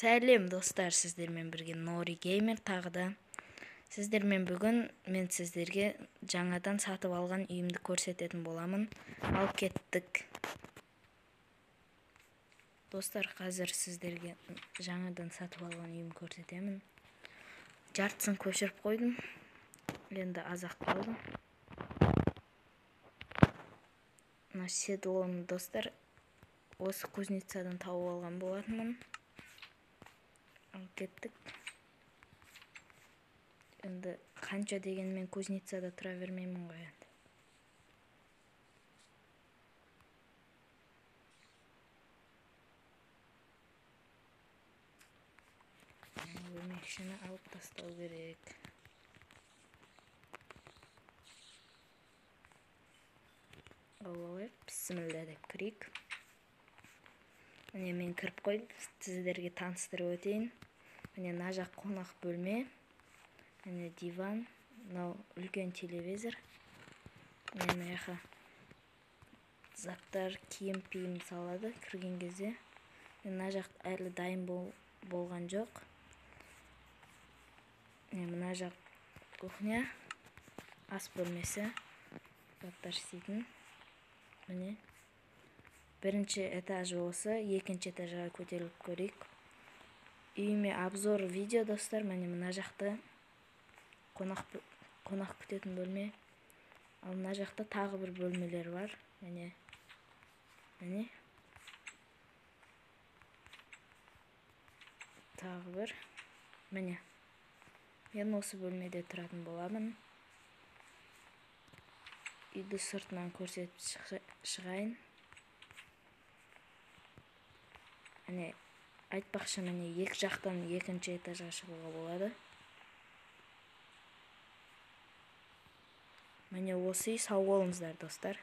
Сәлем достар, сіздермен бірге Нори Геймер тағы да. Сіздермен бүгін мен сіздерге жаңадан сатып алған үйімді көрсететін боламын. Ал кеттік. Достар, қазір сіздерге жаңадан сатып алған үйімді көрсетемін. Жартысын көшіріп қойдым. Енді аз-ақ қалды. Мына седлоны достар осы кузницадан тауып алған болатынмын. Ал кеттік. Енді қанша дегенмен кузницада тұра бермеймін ғой енді. Өрмекшіні алып тастау керек. Алып алайық, бісміллә деп кірейік. Міне мен кіріп қойдым, сіздерге таныстырып өтейін. Міне мына жақ қонақ бөлме, міне диван, мынау үлкен телевизор. Міне мына жаққа заттар, киім-пиім салады кірген кезде. Мына жақ әлі дайын болған жоқ. Міне мына жақ кухня, ас бөлмесі, заттар істейтін. Міне бірінші этаж осы, екінші этажға көтеріліп көрейік. Үйіме обзор видео достар. Міне мына жақта қонақ күтетін бөлме. Ал мына жақта тағы бір бөлмелер бар. Міне. Міне. Тағы бір. Міне. Мен осы бөлмеде тұратын боламын. Үйді сыртынан көрсетіп шығайын. Міне, айтпақшы, міне екі жақтан екінші этажға шығуға болады. Міне осы үй, сау болыңыздар достар.